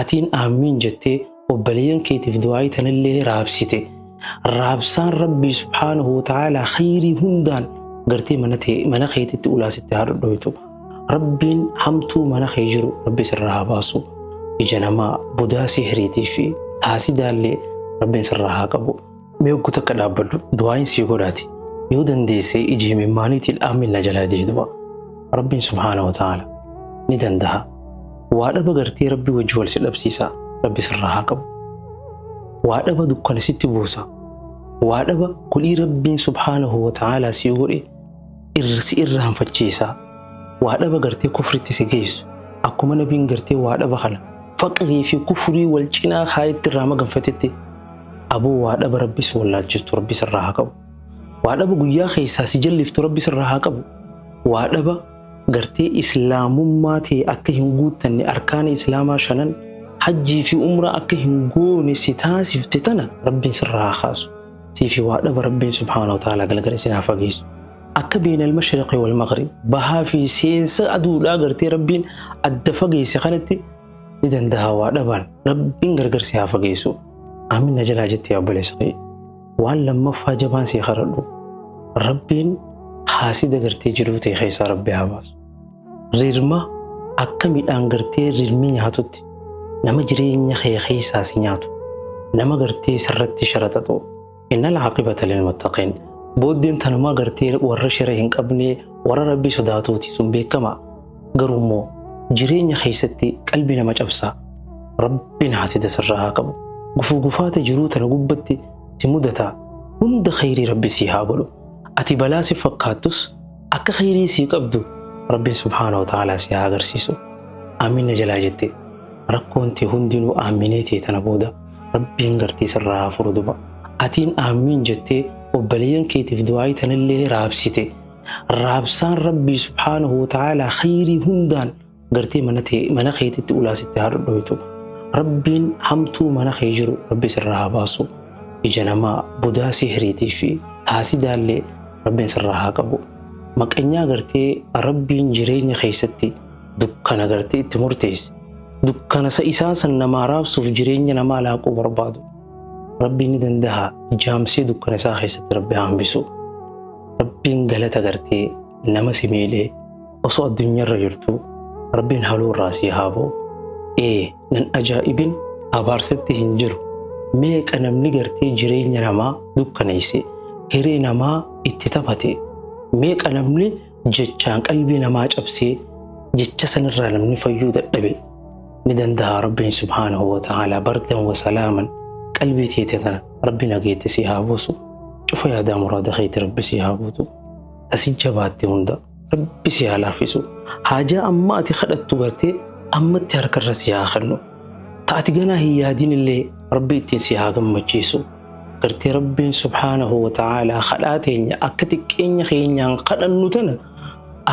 Atiin aamiin jettee obboleeyyan keetiif du'aayii tanallee raabsite. Raabsaan Rabbii subhaanahu wa ta'aalaa khayrii hundaan gartee mana keetitti ulaasitti haa dhodhoytu. Rabbiin hamtuu mana kee jiru Rabbi sirraa haa baasu. Ija namaa budaa sihriitii fi haasidaallee Rabbiin sirraa haa qabu. Mee hogguu takka dhaabbadhu, du'aayin sii godhaati. Yoo dandeesse ija himimmaaniitiin aamin na jalaa jee du'a. Rabbiin subhaanahu wa ta'ala ni dandaha. Waa dhaba gartee Rabbi wajji wal si dhabsiisa. Rabbi sirraa haa qabu. Waa dhaba dukkana sitti buusa. Waa dhaba godhii Rabbiin subhaanahu wa ta'ala sii godhe si irraanfachiisa. Waa dhaba gartee kufritti si geessu. Akkuma nabiin gartee waa dhaba kana faqrii fi kufrii wal cinaa kaayetti irraa maganfatetti, aboo waa dhaba Rabbi si wallaalchistu Rabbi sirraa haa qabu. Waa dhaba guyyaa keessaa si jalliftu Rabbi sirraa haa qabu. Waa dhaba gartee islaamummaa ta'e akka hin guuttanne, arkaana islaamaa shanan, hajjii fi umraa akka hin goone si taasifte tana Rabbiin sirraa haa kaasu. Siifi waa dhaba Rabbiin subhaanahu wa ta'ala galgala isin haa fageessu. Akka beenal mashriqi wal maghrib, bahaa fi seensa aduudhaa gartee Rabbiin adda fageesse kanatti ni danda'a waa dhabaan Rabbiin gargar si haa fageessu. Aamin na jalaa jettee obboleessa kee. Waan lammaffaa jabaan si kadhadhu, Rabbiin haasida gartee jiruu ta'e keessaa Rabbi haa baasu. Rirma akka midhaan gartee rirmi nyaatutti nama jireenya kee keessaa si nyaatu, nama gartee sirratti sharaxaxu. Innal aaqibata lil muttaqiin. Booddeen tanumaa gartee warra shira hin qabne, warra Rabbi sodaatuuti, sun beekama. Garuu immoo jireenya keessatti qalbii nama cabsa. Rabbiin haasida sirraa haa qabu. Gufuu gufaata jiruu tana gubbatti si mudata hunda khayrii Rabbi sii haa godhu. Ati balaa si fakkaattus akka khayrii sii qabdu Rabbiin subhaanahu wa ta'aalaa si haa agarsiisu. Aamin na jalaa jette. Rakkoon tee hundinuu aaminee tee tana booda Rabbiin gartee sirraa haa furu duba. Atiin aamiin jettee obboleeyyan keetiif du'aayii tanallee raabsite. Raabsaan Rabbii subhaanahu wa ta'aalaa khayrii hundaan gartee mana keetitti ulaasitti haa dhodhoytu. Rabbiin hamtuu mana kee jiru Rabbi sirraa haa baasu. Ija namaa budaa sihriitii fi haasidaallee Rabbiin sirraa haa qabu. Maqanyaa gartee Rabbiin jireenya keessatti dukkana gartee itti murteesse. Dukkana isaan san namaa raabsuuf jireenya namaa laaquu barbaadu. Rabbiin ni danda'a, jaamsee dukkana isaa keessatti Rabbi haa hambisu. Rabbiin galata gartee nama si miidhee osoo addunyaarra jirtu Rabbiin haluu irraa si haa ba'u. Ee, nan ajaa'ibin, abaarsatti hin jiru. Meeqa namni gartee jireenya namaa dukkaneesse, hiree namaa itti taphate. Meeqa namni jechaan qalbii namaa cabsee jecha sanirraa namni fayyuu dadhabe. Ni danda'a Rabbiin subhaanahu wa ta'ala bardan wa salaaman qalbii teete tana Rabbi nageetti si haa buusu. Cufa yaadaa muraada keeti Rabbi si haa guutu. Tasi jabaatte hunda Rabbi si haa laaffisu. Haajaa amma ati kadhattu gartee ammatti harkarra si haa kennu. Ta ati ganaa hin yaadin illee Rabbi ittiin si haa gammachiisu. Gartee Rabbiin subhaanahu wa ta'ala kadhaa teenya akka xiqqeenya keenyaan kadhannu tana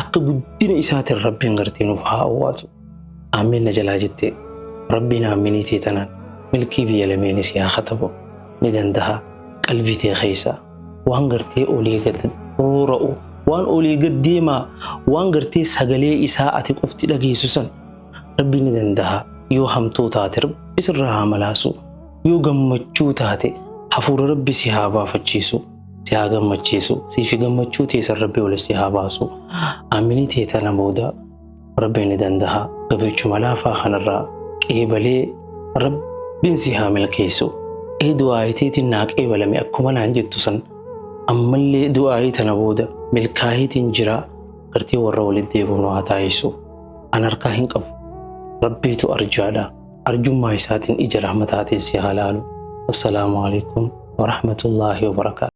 akka guddina isaatiin Rabbiin gartee nuuf haa awwaatu. Aamin na jalaa jette. Rabbiin aaminii tee tanaan milkii biyya lameenii si haa katabu. Ni dandaha qalbii tee keessa waan gartee olii gad roora'u, waan olii gad deemaa, waan gartee sagalee isaa ati qofti dhageessu san Rabbi ni dandaha. Yoo hamtuu taate Rabbi sirraa haa malaasu. Yoo gammachuu taate hafuura Rabbi si haa baafachiisu, si haa gammachiisu. Siifi gammachuu teessan Rabbi ol si haa baasu. Aaminii tee tana booda Rabbi ni dandaha gabrichuma laafaa kanarraa qeebalee Rabbiin si haa milkeessu. Ee, du'aayitiitiin naa qeebalame akkuma naan jettu san ammallee du'aayii tana booda milkaahiitiin jira, gartee warra walitti deebi'u nu haa taasisu. An harkaa hin qabu. Rabbiitu arjaadha. Arjummaa isaatiin ija rahmataatiin si haa laalu. Wassalaamu alaikum warahmatullaahi wabarakaatu.